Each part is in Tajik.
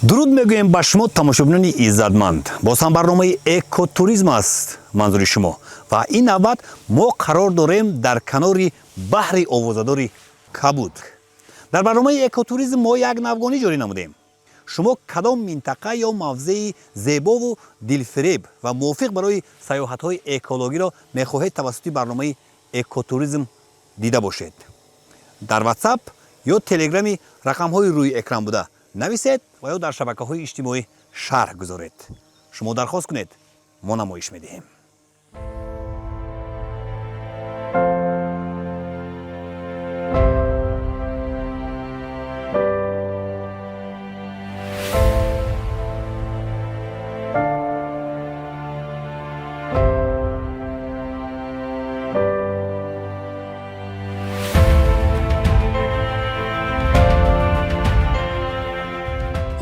Дуруд мегӯем ба шумо, тамошобинони иззатманд. Боз ҳам барномаи экотуризм аст манзури шумо ва ин навбат мо қарор дорем дар канори баҳри овозадори Кабуд. Дар барномаи экотуризм мо як навгонӣ ҷорӣ намудем. Шумо кадом минтақа ё мавзеи зебову дилфиреб ва мувофиқ барои саёҳатҳои экологиро мехоҳед тавассути барномаи экотуризм дида бошед, дар Ватсап ё Телеграми рақамҳои рӯи экран буда нависед ва ё дар шабакаҳои иҷтимоӣ шарҳ гузоред. Шумо дархост кунед, мо намоиш медиҳем.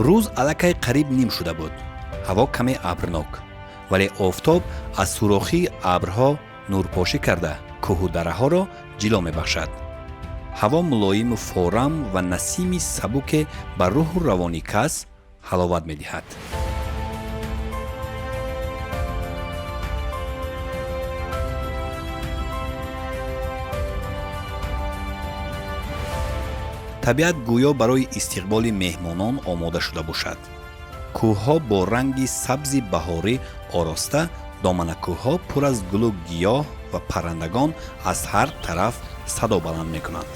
Рӯз аллакай қариб ним шуда буд. Ҳаво каме абрнок, вале офтоб аз сурохии абрҳо нурпошӣ карда, кӯҳу дараҳоро ҷило мебахшад. Ҳаво мулоиму форам ва насими сабуке ба рӯҳу равони кас ҳаловат медиҳад. Табиат гӯё барои истиқболи меҳмонон омода шуда бошад. Кӯҳҳо бо ранги сабзи баҳорӣ ороста, доманакӯҳҳо пур аз гулу гиёҳ ва паррандагон аз ҳар тараф садо баланд мекунанд.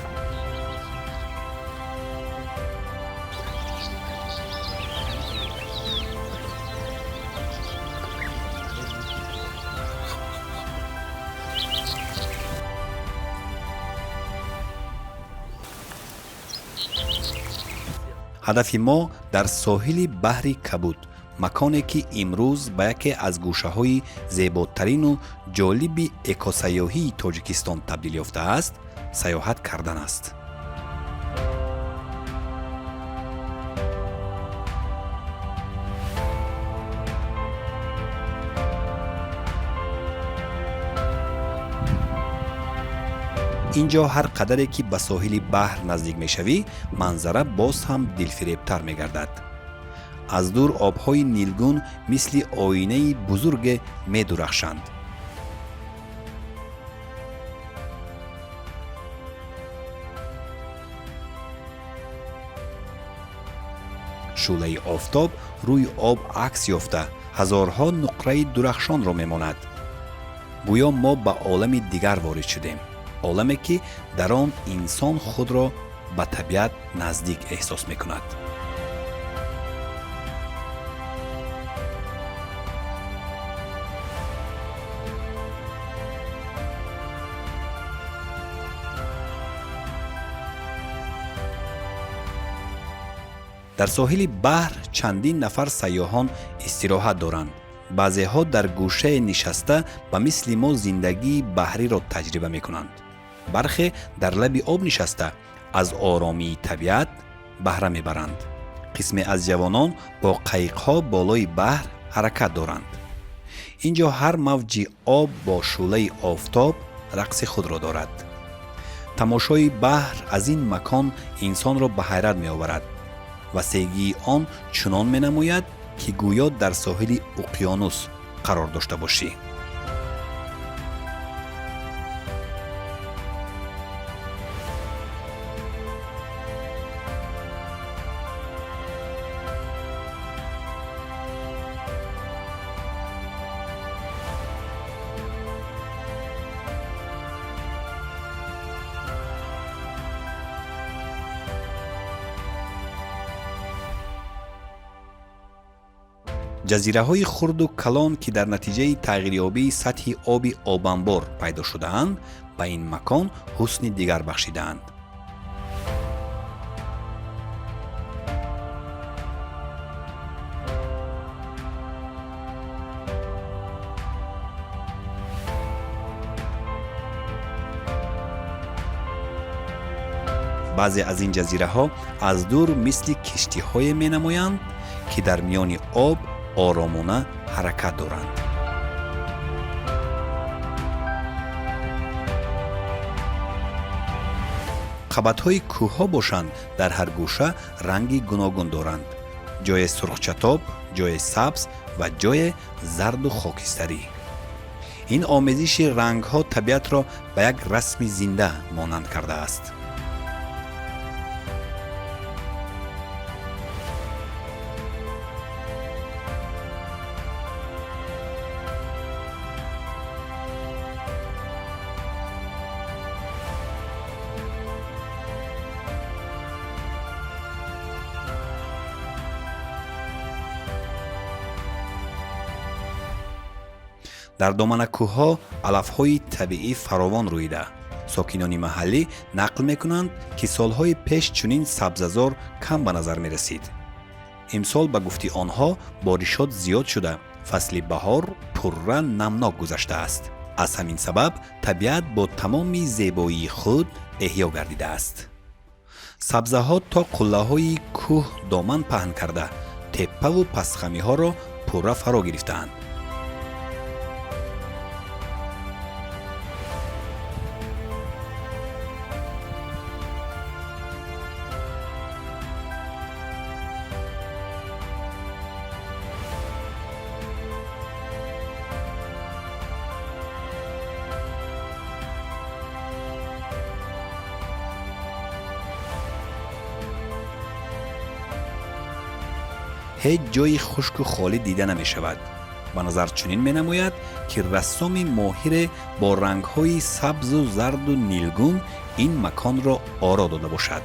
Ҳадафи мо дар соҳили баҳри Кабуд, маконе ки имрӯз ба яке аз гӯшаҳои зеботарину ҷолиби экосайёҳии Тоҷикистон табдил ёфтааст, саёҳат кардан аст. Ин ҷо ҳар қадаре ки ба соҳили баҳр наздик мешавӣ, манзара боз ҳам дилфиребтар мегардад. Аз дур обҳои нилгун мисли оинаи бузурге медурахшанд. Шӯълаи офтоб рӯи об акс ёфта, ҳазорҳо нуқраи дурахшонро мемонад. Гӯё мо ба олами дигар ворид шудем, оламе ки дар он инсон худро ба табиат наздик эҳсос мекунад. Дар соҳили баҳр чандин нафар сайёҳон истироҳат доранд. Баъзеҳо дар гӯшае нишаста, ба мисли мо зиндагии баҳриро таҷриба мекунанд. Бархе дар лаби об нишаста, аз оромии табиат баҳра мебаранд. Қисме аз ҷавонон бо қайиқҳо болои баҳр ҳаракат доранд. Ин ҷо ҳар мавҷи об бо шӯълаи офтоб рақси худро дорад. Тамошои баҳр аз ин макон инсонро ба ҳайрат меоварад. Васегии он чунон менамояд, ки гӯё дар соҳили уқёнус қарор дошта бошӣ. Ҷазираҳои хурду калон, ки дар натиҷаи тағйирёбии сатҳи оби обанбор пайдо шудаанд, ба ин макон ҳусни дигар бахшидаанд. Баъзе аз ин ҷазираҳо аз дур мисли киштиҳое менамоянд, ки дар миёни об оромона ҳаракат доранд. Қабатҳои кӯҳҳо бошанд, дар ҳар гӯша ранги гуногун доранд. Ҷое сурхчатоб, ҷое сабз ва ҷое зарду хокистарӣ. Ин омезиши рангҳо табиатро ба як расми зинда монанд кардааст. Дар доманакӯҳҳо алафҳои табиӣ фаровон рӯида. Сокинони маҳаллӣ нақл мекунанд, ки солҳои пеш чунин сабзазор кам ба назар мерасид. Имсол ба гуфти онҳо боришот зиёд шуда, фасли баҳор пурра намнок гузаштааст. Аз ҳамин сабаб табиат бо тамоми зебоии худ эҳё гардидааст. Сабзаҳо то қуллаҳои кӯҳ доман паҳн карда, теппаву пастхамиҳоро пурра фаро гирифтаанд. Ҳеҷ ҷойи хушку холӣ дида намешавад. Ба назар чунин менамояд, ки рассоми моҳире бо рангҳои сабзу зарду нилгун ин маконро оро дода бошад.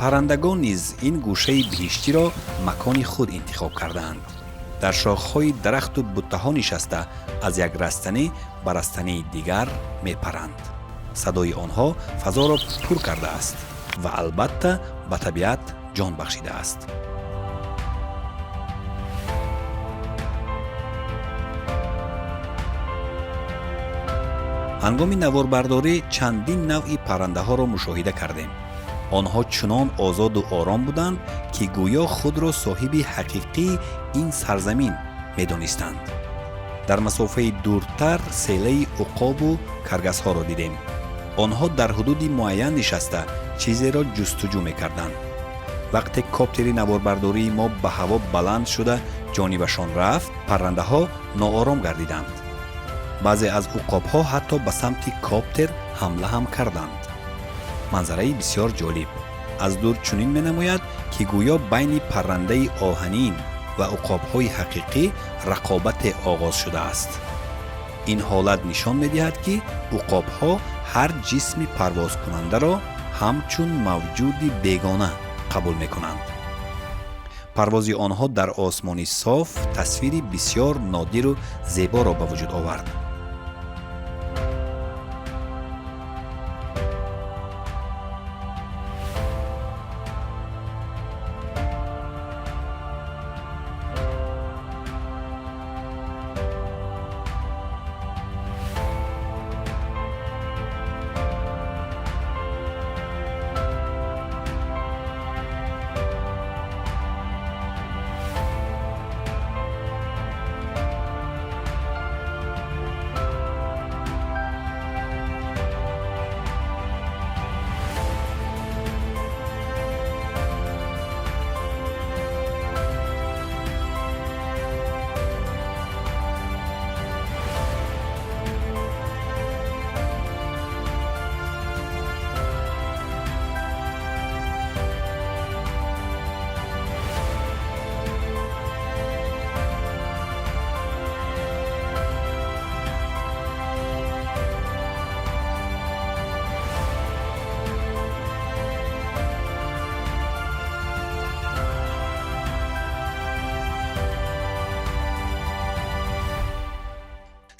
Паррандагон низ ин гӯшаи биҳиштиро макони худ интихоб кардаанд. Дар шохҳои дарахту буттаҳо нишаста аз як растанӣ ба растании дигар мепаранд. Садои онҳо фазоро пур кардааст ва албатта ба табиат ҷон бахшидааст. Ҳангоми наворбардорӣ чандин навъи паррандаҳоро мушоҳида кардем. Онҳо чунон озоду ором буданд, ки гӯё худро соҳиби ҳақиқии ин сарзамин медонистанд. Дар масофаи дуртар селаи уқобу каргасҳоро дидем. Онҳо дар ҳудуди муайян нишаста чизеро ҷустуҷӯ мекарданд. Вақте коптери наворбардории мо ба ҳаво баланд шуда ҷонибашон рафт, паррандаҳо ноором гардиданд. Баъзе аз уқобҳо ҳатто ба самти коптер ҳамла ҳам карданд. Манзараи бисёр ҷолиб. Аз дур чунин менамояд, ки гӯё байни паррандаи оҳанин ва уқобҳои ҳақиқӣ рақобате оғоз шудааст. Ин ҳолат нишон медиҳад, ки уқобҳо ҳар ҷисми парвозкунандаро ҳамчун мавҷуди бегона қабул мекунанд. Парвози онҳо дар осмони соф тасвири бисёр нодиру зеборо ба вуҷуд овард.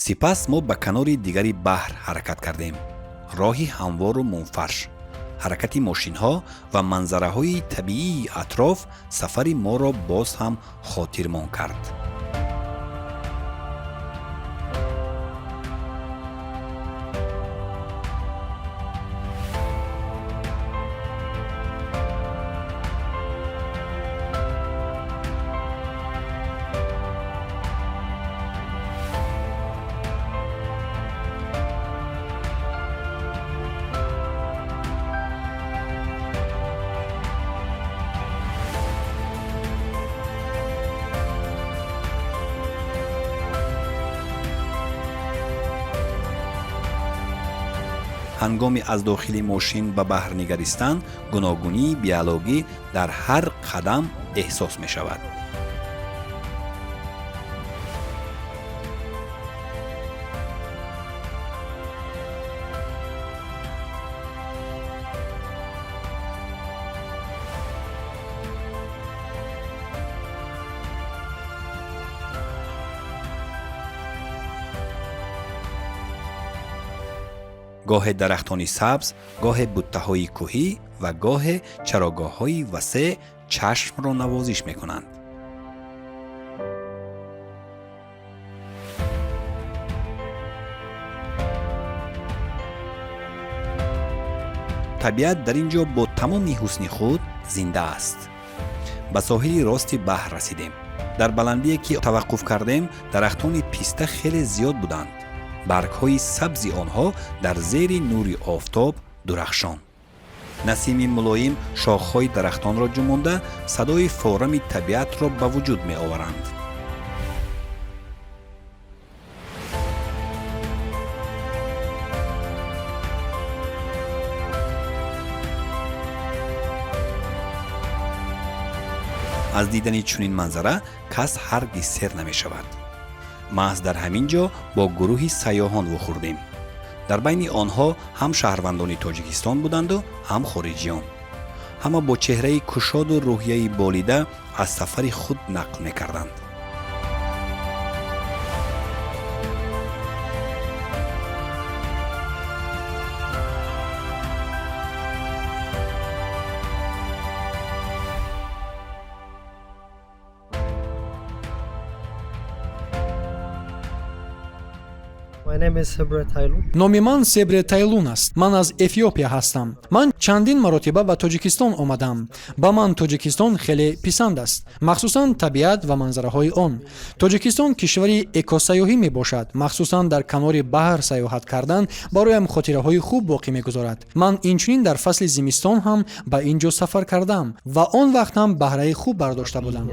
Сипас мо ба канори дигари баҳр ҳаракат кардем. Роҳи ҳамвору мунфарш, ҳаракати мошинҳо ва манзараҳои табиии атроф сафари моро боз ҳам хотирмон кард. Ҳангоми аз дохили мошин ба баҳр нигаристан, гуногунии биологӣ дар ҳар қадам эҳсос мешавад. Гоҳе дарахтони сабз, гоҳе буттаҳои кӯҳӣ ва гоҳе чарогоҳҳои васеъ чашмро навозиш мекунанд. Табиат дар ин ҷо бо тамоми ҳусни худ зинда аст. Ба соҳили рости баҳр расидем. Дар баландие ки таваққуф кардем, дарахтони писта хеле зиёд буданд. Баргҳои сабзи онҳо дар зери нури офтоб дурахшон. Насими мулоим шохҳои дарахтонро ҷумонда, садои форами табиатро ба вуҷуд меоваранд. Аз дидани чунин манзара кас ҳаргиз сер намешавад. Маҳз дар ҳамин ҷо бо гурӯҳи сайёҳон вохӯрдем. Дар байни онҳо ҳам шаҳрвандони Тоҷикистон буданду, ҳам хориҷиён. Ҳама бо чеҳраи кушоду рӯҳияи болида аз сафари худ нақл мекарданд. Номи ман Себре Тайлун аст. Ман аз Эфиопия ҳастам. Ман чандин маротиба ба Тоҷикистон омадам. Ба ман Тоҷикистон хеле писанд аст, махсусан табиат ва манзараҳои он. Тоҷикистон кишвари экосайёҳӣ мебошад. Махсусан дар канори баҳр сайёҳат кардан бароям хотираҳои хуб боқӣ мегузорад. Ман инчунин дар фасли зимистон ҳам ба ин ҷо сафар кардам ва он вақт ҳам баҳраи хуб бардошта будам.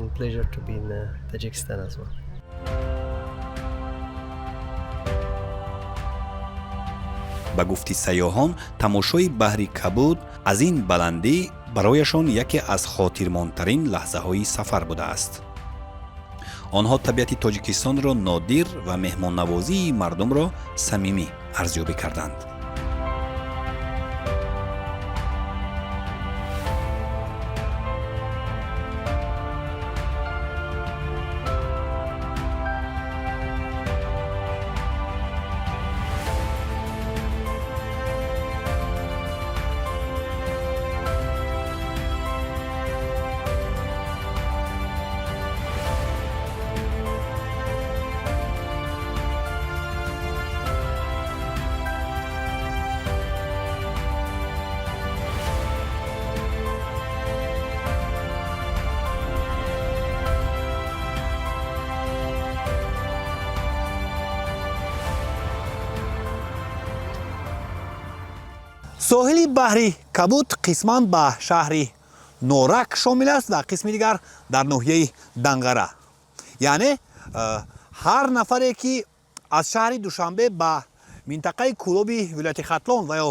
Ба гуфти сайёҳон, тамошои баҳри Кабуд аз ин баландӣ барояшон яке аз хотирмонтарин лаҳзаҳои сафар будааст. Онҳо табиати Тоҷикистонро нодир ва меҳмоннавозии мардумро самимӣ арзёбӣ карданд. Соҳили баҳри Кабуд қисман ба шаҳри Норак шомил аст ва қисми дигар дар ноҳияи Данғара. Яъне ҳар нафаре ки аз шаҳри Душанбе ба минтақаи Кӯлоби вилояти Хатлон ва ё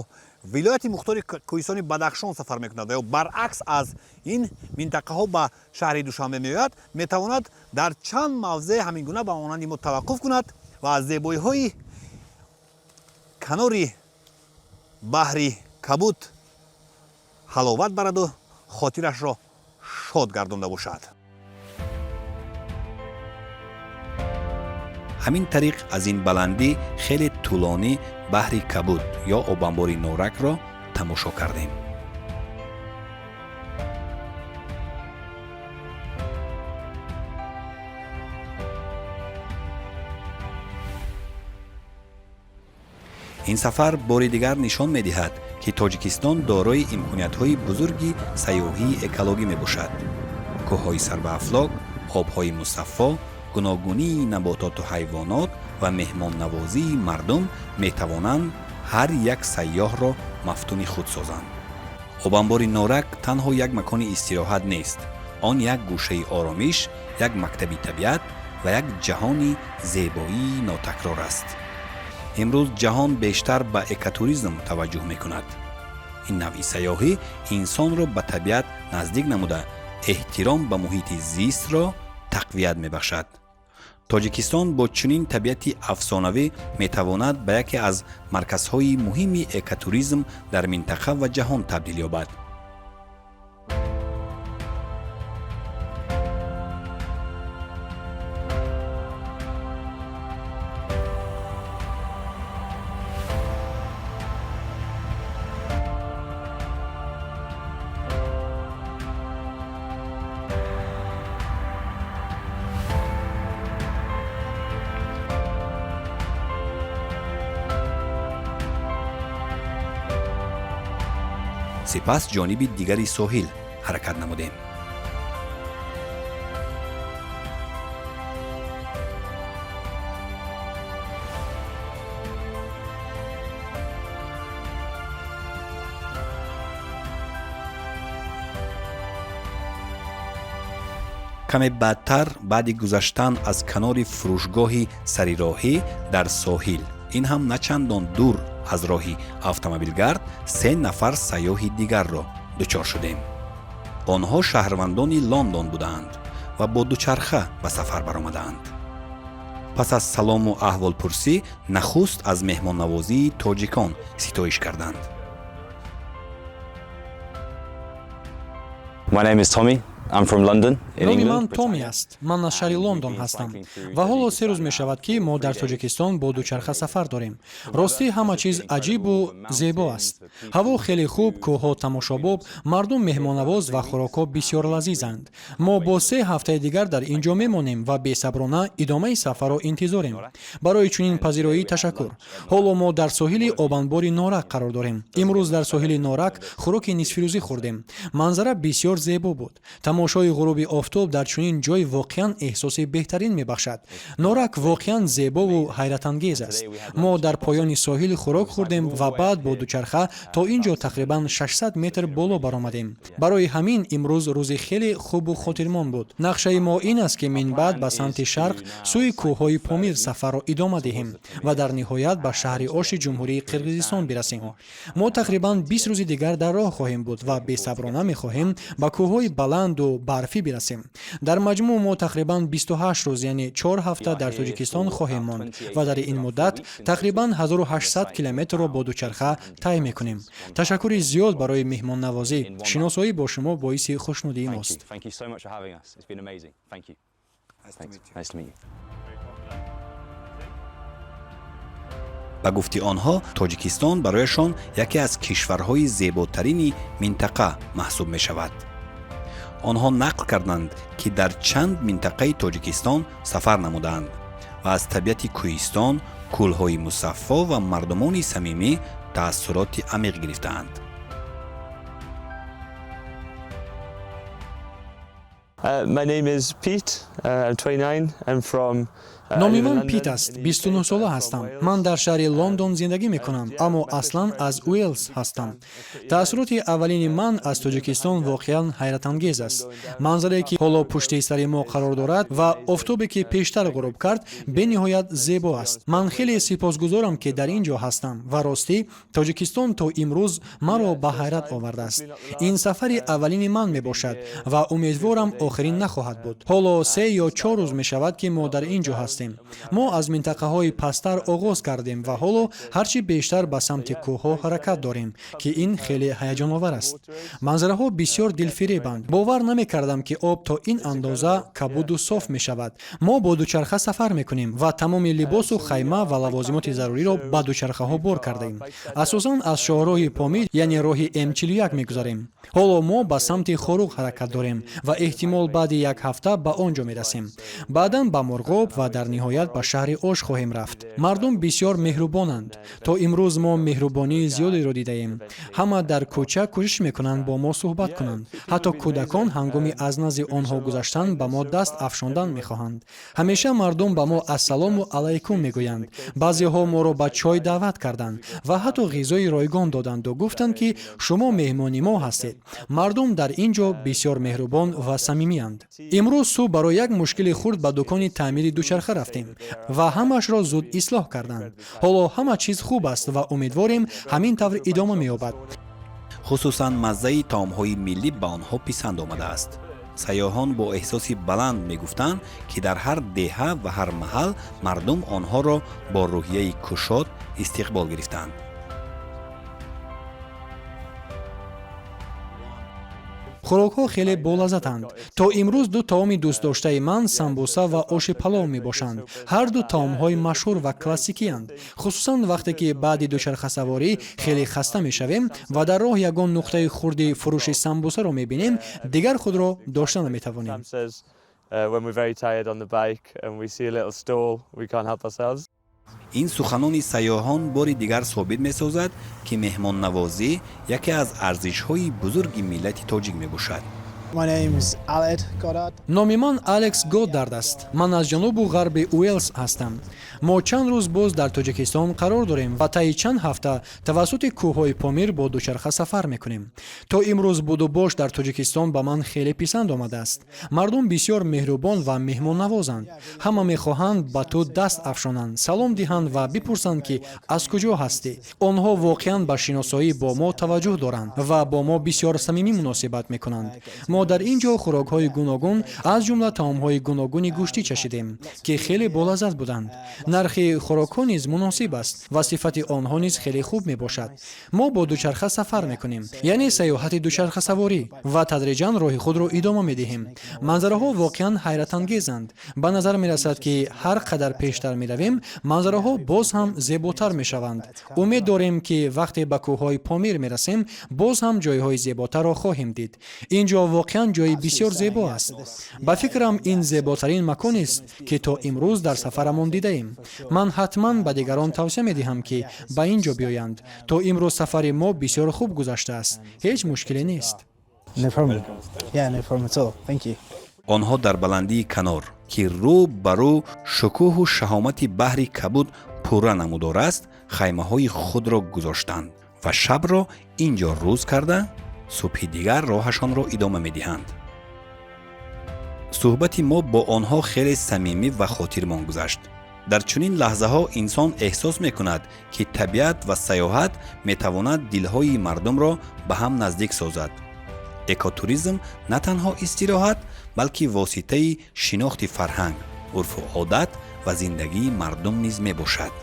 вилояти мухтори кӯҳистони Бадахшон сафар мекунад ва ё баръакс аз ин минтақаҳо ба шаҳри Душанбе меояд, метавонад дар чанд мавзеъ ҳамин гуна ба монанди мо таваққуф кунад ва аз зебоиҳои канори баҳри Кабуд ҳаловат бараду хотирашро шод гардонда бошад. Ҳамин тариқ аз ин баландӣ хеле тӯлонӣ баҳри Кабуд ё обанбори Норакро тамошо кардем. Ин сафар бори дигар нишон медиҳад, ки Тоҷикистон дорои имкониятҳои бузурги сайёҳии экологӣ мебошад. Кӯҳҳои сарбаафлок, обҳои мусаффо, гуногунии набототу ҳайвонот ва меҳмоннавозии мардум метавонанд ҳар як сайёҳро мафтуни худ созанд. Обанбори Норак танҳо як макони истироҳат нест. Он як гӯшаи оромиш, як мактаби табиат ва як ҷаҳони зебоии нотакрор аст. Имрӯз ҷаҳон бештар ба экотуризм таваҷҷӯҳ мекунад. Ин навъи сайёҳӣ инсонро ба табиат наздик намуда, эҳтиром ба муҳити зистро тақвият мебахшад. Тоҷикистон бо чунин табиати афсонавӣ метавонад ба яке аз марказҳои муҳими экотуризм дар минтақа ва ҷаҳон табдил ёбад. Сипас ҷониби дигари соҳил ҳаракат намудем. Каме баъдтар, баъди гузаштан аз канори фурӯшгоҳи сарироҳӣ дар соҳил, ин ҳам на чандон дур аз роҳи автомобилгард, се нафар сайёҳи дигарро дучор шудем. Онҳо шаҳрвандони Лондон будаанд ва бо дучарха ба сафар баромадаанд. Пас аз салому аҳволпурсӣ нахуст аз меҳмоннавозии тоҷикон ситоиш карданд. My name is Tommy. I'm from London in Номи England. ман Томи аст. Ман аз шаҳри Лондон ҳастам ва ҳоло 3 рӯз мешавад, ки мо дар Тоҷикистон бо дучарха сафар дорем. Ростӣ, ҳама чиз аҷибу зебо аст. Ҳаво хеле хуб, кӯҳҳо тамошобоб, мардум меҳмоннавоз ва хӯрокҳо бисёр лазизанд. Мо бо 3 ҳафтаи дигар дар ин ҷо мемонем ва бесаброна идомаи сафарро интизорем. Барои чунин пазироӣ ташаккур. Ҳоло мо дар соҳили обанбори Норак қарор дорем. Имрӯз дар соҳили Норак хӯроки нисфирӯзӣ хӯрдем. Манзара бисёр зебо буд. Тамошои ғуруби офтоб дар чунин ҷой воқеан эҳсоси беҳтарин мебахшад. Норак воқеан зебову ҳайратангез аст. Мо дар поёни соҳил хӯрок хӯрдем ва баъд бо дучарха то ин ҷо тақрибан 600 метр боло баромадем. Барои ҳамин имрӯз рӯзи хеле хубу хотирмон буд. Нақшаи мо ин аст, ки минбаъд ба самти шарқ, сӯи кӯҳҳои Помир сафарро идома диҳем ва дар ниҳоят ба шаҳри Оши Ҷумҳурии Қирғизистон бирасем. Мо тақрибан 20 рӯзи дигар дар роҳ хоҳем буд ва бесаброна мехоҳем ба кӯҳҳои баланду барфӣ бирасем. Дар маҷмӯъ мо тақрибан 28 рӯз, яъне 4 ҳафта дар Тоҷикистон хоҳем монд ва дар ин муддат тақрибан 1800 километрро бо дучарха тай мекунем. Ташаккури зиёд барои меҳмоннавозӣ. Шиносоӣ бо шумо боиси хушнудии Thank мост. you. Thank you so much for having us. It's been amazing. Thank you. Thanks. Nice to meet you. Ба гуфти онҳо, Тоҷикистон барояшон яке аз кишварҳои зеботарини минтақа маҳсуб мешавад. Онҳо нақл карданд, ки дар чанд минтақаи Тоҷикистон сафар намудаанд ва аз табиати кӯҳистон, кӯлҳои мусаффо ва мардумони самимӣ таассуроти амиқ гирифтаанд. My name is Pete. I'm 29. I'm from Номи ман Пит аст, 29 сола ҳастам. Ман дар шаҳри Лондон зиндагӣ мекунам, аммо аслан аз Уэлс ҳастам. Таассуроти аввалини ман аз Тоҷикистон воқеан ҳайратангез аст. Манзарае, ки ҳоло пушти сари мо қарор дорад, ва офтобе, ки пештар ғуруб кард, бениҳоят зебо аст. Ман хеле сипосгузорам, ки дар ин ҷо ҳастам, ва ростӣ, Тоҷикистон то имрӯз маро ба ҳайрат овардааст. Ин сафари аввалини ман мебошад ва умедворам, охирин нахоҳад буд. Ҳоло 3 ё 4 рӯз мешавад, ки мо дар ин ҷо ҳастем. Мо аз минтақаҳои пасттар оғоз кардем ва ҳоло ҳарчи бештар ба самти кӯҳҳо ҳаракат дорем, ки ин хеле ҳаяҷоновар аст. Манзараҳо бисёр дилфиребанд. Бовар намекардам, ки об то ин андоза кабуду соф мешавад. Мо бо дучарха сафар мекунем ва тамоми либосу хайма ва лавозимоти заруриро ба дучархаҳо бор кардаем. Асосан аз шоҳроҳи Помир, яъне роҳи М41 мегузарем. Ҳоло мо ба самти Хоруғ ҳаракат дорем ва эҳтимол баъди як ҳафта ба он ҷо мерасем. Баъдан ба Мурғоб ва дар ниҳоят ба шаҳри Ош хоҳем рафт. Мардум бисёр меҳрубонанд. То имрӯз мо меҳрубонии зиёдеро дидаем. Ҳама дар кӯча кӯшиш мекунанд бо мо суҳбат кунанд. Ҳатто кӯдакон ҳангоми аз назди онҳо гузаштан ба мо даст афшондан мехоҳанд. Ҳамеша мардум ба мо ассалому алайкум мегӯянд. Баъзеҳо моро ба чой даъват карданд ва ҳатто ғизои ройгон доданду гуфтанд, ки шумо меҳмони мо ҳастед. Мардум дар ин ҷо бисёр меҳрубон ва самимианд. Имрӯз субҳ барои як мушкили хурд ба дукони таъмири дучарха рафтем ва ҳамаашро зуд ислоҳ карданд. Ҳоло ҳама чиз хуб аст ва умедворем, ҳамин тавр идома меёбад. Хусусан маззаи таомҳои миллӣ ба онҳо писанд омадааст. Сайёҳон бо эҳсоси баланд мегуфтанд, ки дар ҳар деҳа ва ҳар маҳал мардум онҳоро бо рӯҳияи кушод истиқбол гирифтанд. Хӯрокҳо хеле болаззатанд. То имрӯз ду таоми дӯстдоштаи ман самбуса ва оши палов мебошанд. Ҳар ду таомҳои машҳур ва классикиянд. Хусусан вақте ки баъди дучархасаворӣ хеле хаста мешавем ва дар роҳ ягон нуқтаи хурди фурӯши самбусаро мебинем, дигар худро дошта наметавонем. When we're very tired on the bike and we see a little stall, we can't help ourselves. Ин суханони сайёҳон бори дигар собит месозад, ки меҳмоннавозӣ яке аз арзишҳои бузурги миллати тоҷик мебошад. My name's Aled Goddard. Номи ман Алекс Годдард аст. Ман аз ҷанубу ғарби Уэлс ҳастам. Мо чанд рӯз боз дар Тоҷикистон қарор дорем ва таи чанд ҳафта тавассути кӯҳҳои Помир бо дучарха сафар мекунем. То имрӯз будубош дар Тоҷикистон ба ман хеле писанд омадааст. Мардум бисёр меҳрубон ва меҳмоннавозанд. Ҳама мехоҳанд ба ту даст афшонанд, салом диҳанд ва бипурсанд, ки аз куҷо ҳастӣ. Онҳо воқеан ба шиносоӣ бо мо таваҷҷӯҳ доранд ва бо мо бисёр самимӣ муносибат мекунанд. Мо дар ин ҷо хӯрокҳои гуногун, аз ҷумла таомҳои гуногуни гӯштӣ чашидем, ки хеле болаззат буданд. Нархи хӯрокҳо низ муносиб аст ва сифати онҳо низ хеле хуб мебошад. Мо бо дучарха сафар мекунем, яъне сайёҳати дучархасаворӣ, ва тадриҷан роҳи худро идома медиҳем. Манзараҳо воқеан ҳайратангезанд. Ба назар мерасад, ки ҳар қадар пештар меравем, манзараҳо боз ҳам зеботар мешаванд. Умед дорем, ки вақте ба кӯҳҳои Помир мерасем, боз ҳам ҷойҳои зеботарро хоҳем дид. Ин ҷо воқеан ҷои бисёр зебо аст. Ба фикрам, ин зеботарин маконест, ки то имрӯз дар сафарамон дидаем. Ман ҳатман ба дигарон тавсия медиҳам, ки ба ин ҷо биёянд. То имрӯз сафари мо бисёр хуб гузаштааст, ҳеҷ мушкиле нест. No problem. Yeah, no problem at all. Thank you. Онҳо дар баландии канор, ки рӯ ба рӯ шукӯҳу шаҳомати баҳри Кабуд пурра намудор аст, хаймаҳои худро гузоштанд ва шабро ин ҷо рӯз карда, субҳи дигар роҳашонро идома медиҳанд. Суҳбати мо бо онҳо хеле самимӣ ва хотирмон гузашт. Дар чунин лаҳзаҳо инсон эҳсос мекунад, ки табиат ва сайёҳат метавонад дилҳои мардумро ба ҳам наздик созад. Экотуризм на танҳо истироҳат, балки воситаи шинохти фарҳанг, урфу одат ва зиндагии мардум низ мебошад.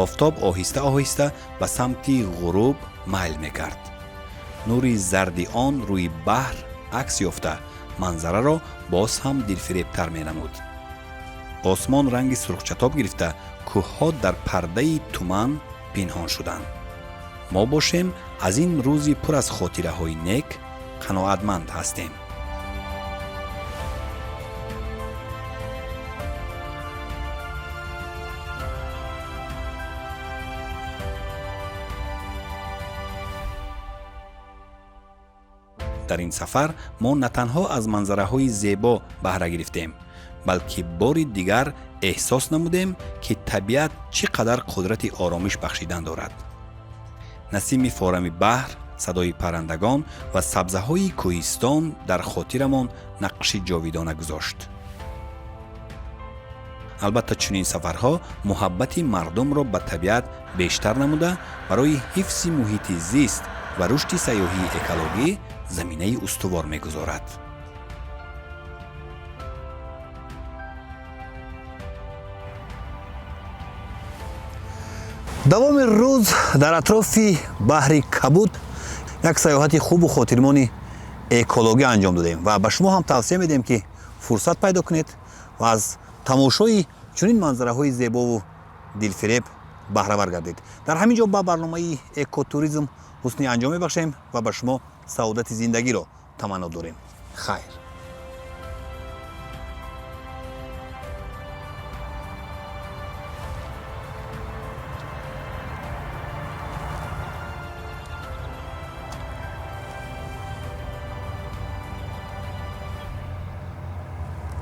Офтоб оҳиста оҳиста ба самти ғуруб майл мекард. Нури зарди он рӯи баҳр акс ёфта, манзараро боз ҳам дилфиребтар менамуд. Осмон ранги сурхчатоб гирифта, кӯҳҳо дар пардаи туман пинҳон шуданд. Мо бошем, аз ин рӯзи пур аз хотираҳои нек қаноатманд ҳастем. Дар ин сафар мо на танҳо аз манзараҳои зебо баҳра гирифтем, балки бори дигар эҳсос намудем, ки табиат чӣ қадар қудрати оромиш бахшидан дорад. Насими форами баҳр, садои паррандагон ва сабзаҳои кӯҳистон дар хотирамон нақши ҷовидона гузошт. Албатта, чунин сафарҳо муҳаббати мардумро ба табиат бештар намуда, барои ҳифзи муҳити зист ва рушди сайёҳии экологӣ заминаи устувор мегузорад. Давоми рӯз дар атрофи баҳри Кабуд як сайёҳати хубу хотирмони экологӣ анҷом додем ва ба шумо ҳам тавсия медиҳем, ки фурсат пайдо кунед ва аз тамошои чунин манзараҳои зебову дилфиреб баҳравар гардед. Дар ҳамин ҷо ба барномаи экотуризм ҳусни анҷом мебахшем ва ба шумо саодати зиндагиро таманно дорем. Хайр.